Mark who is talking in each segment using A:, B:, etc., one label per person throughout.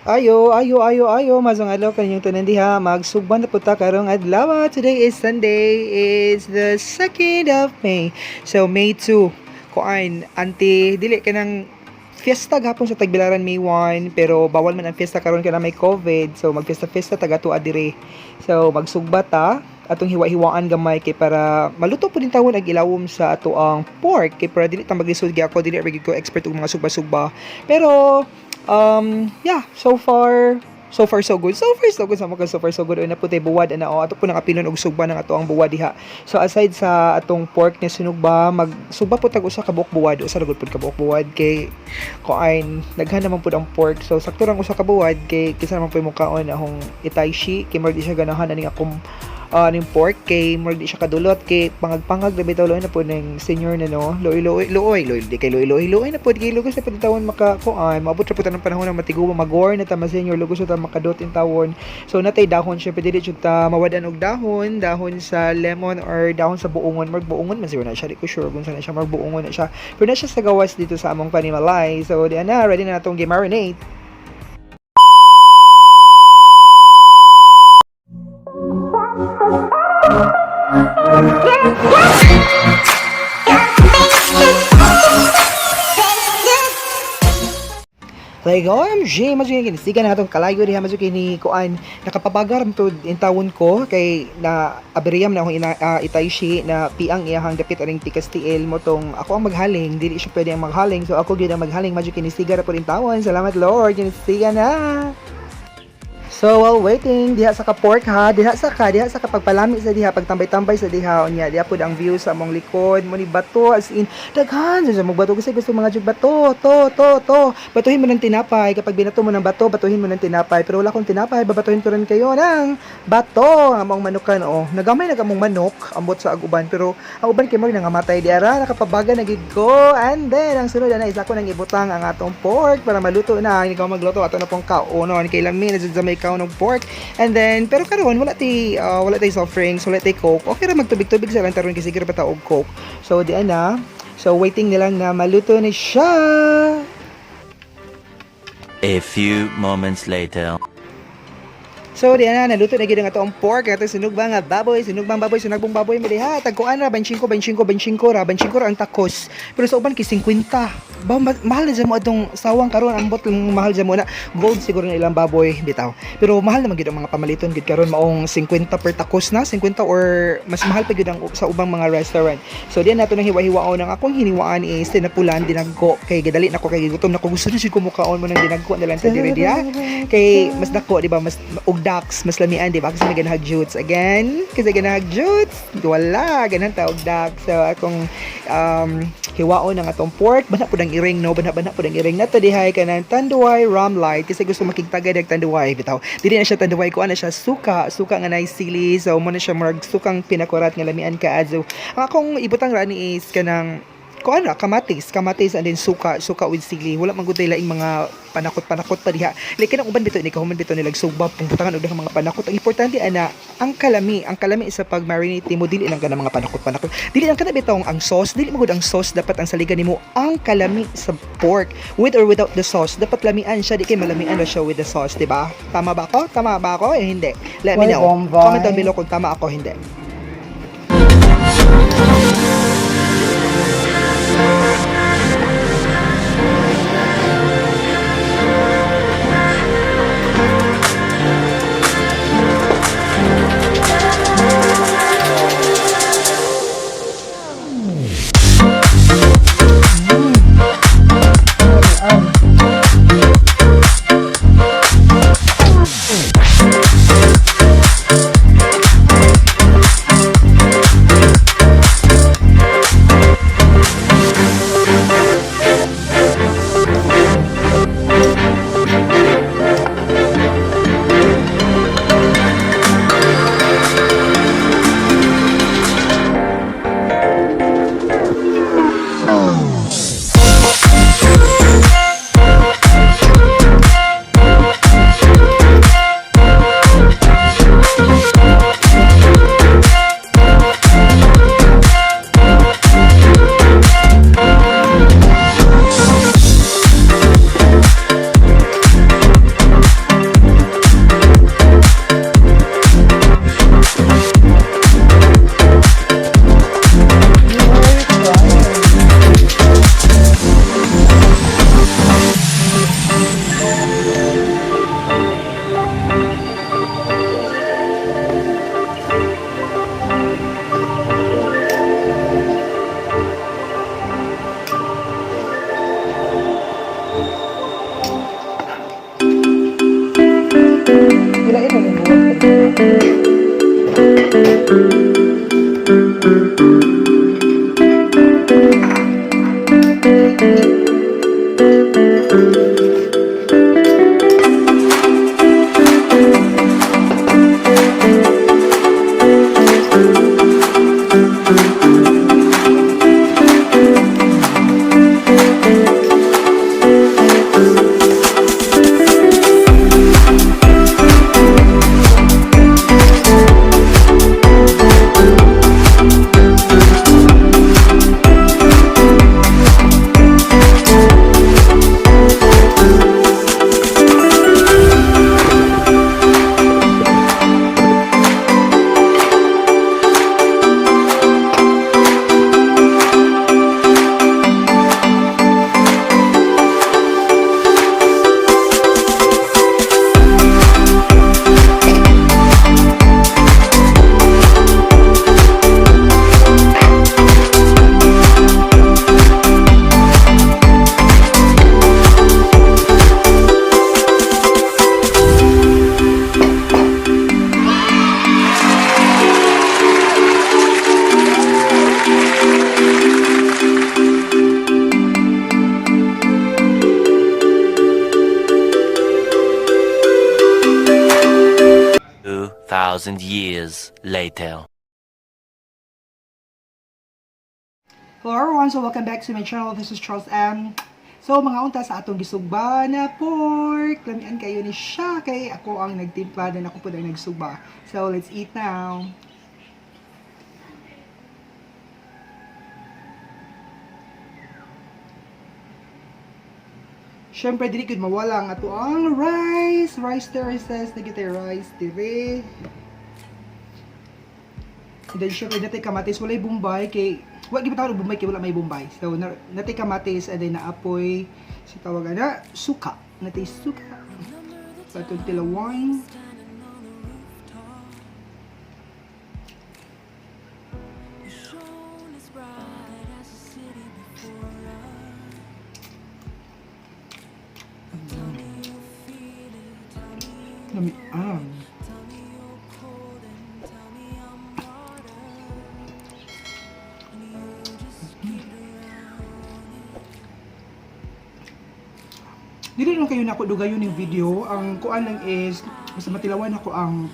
A: Ayo, ayo, ayo, ayo, maayong adlaw kaninyong tanan diha. Magsugba na pud ta karong adlaw. Today is Sunday. It's the 2nd of May. So, May 2. Kuan, anti, dili ka ng fiesta gapon sa Tagbilaran May 1, pero bawal man ang fiesta karon kay na may COVID. So, magfiesta-fiesta taga tuwa dire. So, magsugba ta atong hiwa-hiwaan gamay kay para maluto pud din tawon ang ilawom sa ato ang pork kay para dili ta maglisod. Gyud ako, dili ra gyud ko expert og mga sugba-sugba, pero yeah, so far, so far so good. So far so good sa mga so far so good. Una po tay buwad ana o ato po nang apilon og sugba ng ato ang buwad diha. So aside sa atong pork na sinugba, magsugba po tag usa ka buok buwad, usa ra gud pud ka buok buwad kay kuan, daghan naman pud ang pork. So sakto rang usa ka buwad kay kinsa naman po mo kaon ahong itayshi kay murag di siya ganahan aning akong ning pork kay murag di siya kadulot kay pangag-pangag na bitaw, luoy na po ng senior na, no? Luoy, luoy, luoy, luoy, di kay luoy, luoy, luoy na po kay lugos na po tawon maka kuan, maabot ra po ta ng panahon na matiguba, magor na ta, ma senior, lugos na ta makadot in tawon. So natay dahon syempre, dili jud ta mawadan og dahon, dahon sa lemon or dahon sa buongon. Murag buongon man siguro na siya, di ko sure kung saan na siya, murag buongon na siya, pero na siya sa gawas dito sa among panimalay. So di na, ready na natong gi-marinate. Like, OMG, mas yung kinisigan na atong kalayo diha, mas yung ni kuan, nakapabagar to in tawon ko, kay na aberiyam na akong ina, itayshi na piang iyahang dapit aring tikas tiil mo tong ako ang maghaling, dili siya pwede ang maghaling, so ako gyud ang maghaling, medyo kinisiga ra pud in tawon. Salamat Lord, kinisiga na. So while waiting diha sa ka pork ha, diha sa ka pagpalami sa diha, pagtambay-tambay sa diha unya, diha pud ang view sa among likod mo ni bato, as in daghan sa mong bato kasi gusto mga jud bato, to to to. Batuhin mo ng tinapay, kapag binato mo ng bato, batuhin mo ng tinapay. Pero wala akong tinapay, babatuhin ko rin kayo ng bato. Ang among manukan oh. Nagamay na among manok ambot sa aguban, pero ang uban kay mo nangamatay di ara, nakapabaga na gid ko. And then ang sunod na isa ko nang ibutang ang atong pork para maluto na. Hindi ko magluto ato na pong kaunon kay lami na jud sa may kaon og pork. And then pero karon wala tay soft drinks, wala tay Coke. Okay ra magtubig-tubig sa lang taron kasi siguro pa ta og Coke. So di ana. So waiting nilang na maluto ni siya.
B: A few moments later.
A: So di na, naluto na gid ang atong pork, atong sinugba nga baboy, sinugbang baboy, sinugbong baboy mo diha. Tagkuan ra 25, 25, 25 ra, 25 ra ang takos. Pero sa uban kay 50. Ba mahal na dyan mo atong sawang karon, ambot lang mahal dyan mo na. Gold siguro na ilang baboy bitaw. Pero mahal naman gid ang mga pamaliton gid karon, maong 50 per takos na, 50 or mas mahal pa gid ang sa ubang mga restaurant. So diyan nato nang hiwa-hiwaon. Ang akong hiniwaan is tinapulan, dinagko kay gidali nako kay gutom nako, gusto na jud ko mukaon mo ng dinagko na lang sa diri diha. Kay mas dako, di ba? Mas og ducks, mas lamian, di ba? Kasi may ganahag jutes again. Kasi ganahag jutes. Wala, ganahan ta og ducks. So akong hiwaon ang atong pork, bana pud ang iring, no, bana pud ang iring nato dihay kanang Tanduay Rum Light kasi gusto makigtagad og Tanduay bitaw. Dili na siya Tanduay, kuan na siya, suka, suka nga nice sili. So mo na siya murag sukang pinakurat nga lamian ka. So ang akong ibutang ra ni is kanang kuan ra, kamatis, kamatis and then suka, suka with sili. Wala man gud tay laing mga panakot-panakot pa diha. Like kanang uban bitaw ni kahuman bitaw nilag sugba, pungbutangan og daghang mga panakot. Ang importante ana ang kalami sa pag-marinate nimo, dili lang kana mga panakot-panakot. Dili lang kana bitaw ang sauce, dili man gud ang sauce dapat ang saligan nimo, ang kalami sa pork with or without the sauce. Dapat lamian siya, di kay malamian na siya with the sauce, di ba? Tama ba ako? Tama ba ako? Eh, hindi. Let me
C: Why
A: know.
C: Bombay?
A: Comment down below kung tama ako, hindi.
B: 2,000 years later.
A: Hello everyone, so welcome back to my channel. This is Charles M. So mga unta sa atong gisugba na pork. Lamian kayo ni siya kay ako ang nagtimpla na ako pud ang nagsugba. So let's eat now. Siyempre, dili gud mawala ang ato ang rice. Rice terraces, nagitay rice dire. And then syempre natay kamatis, walay bombay kay wa gyud tawag bombay kay wala may bombay. So natay kamatis and then naapoy sa tawag ana suka. Natay suka. Patong tilawan. Lami ah. Dili lang kayo nako dugayon yung video. Ang kuan lang is basta matilawan ako ang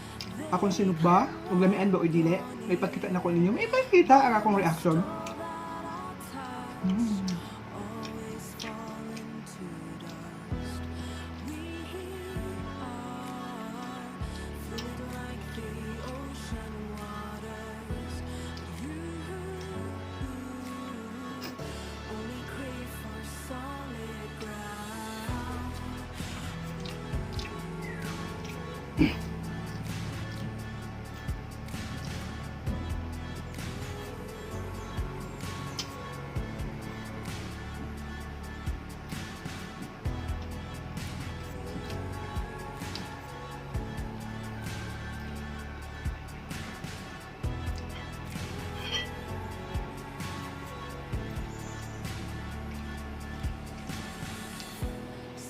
A: akong sinugba ug lamian ba o dili. May pagkita na ko ninyo. May pagkita ang akong reaction.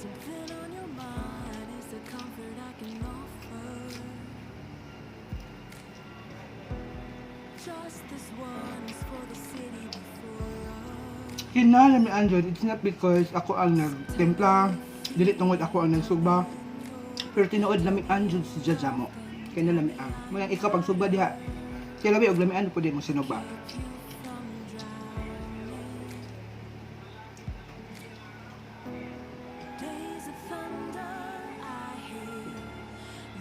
C: Something on your mind is the comfort I can offer. Just this once for the city before us.
A: Yun na, lamian jud. It's not because ako ang nagtimpla, dili tungod ako ang nagsugba. Pero tinuod lamian jud si Jajamo. Kaya na lamian. Muna ikaw pag sugba diha. Kaya labi og lamian pud mo sinugba.
C: Days of thunder I hear.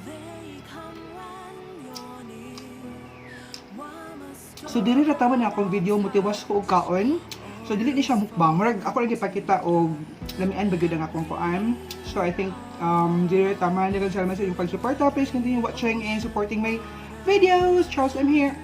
C: They come when you're near. Why must
A: So dili ra tawa na akong video motiwas ko og kaon. So dili ni siya mukbang. Murag ako lang gipakita og lamian ba gyud ang akong kuan. So I think dili ra tama. Daghang salamat sa inyong pagsuporta. Please continue watching and supporting my videos. Charles, I'm here.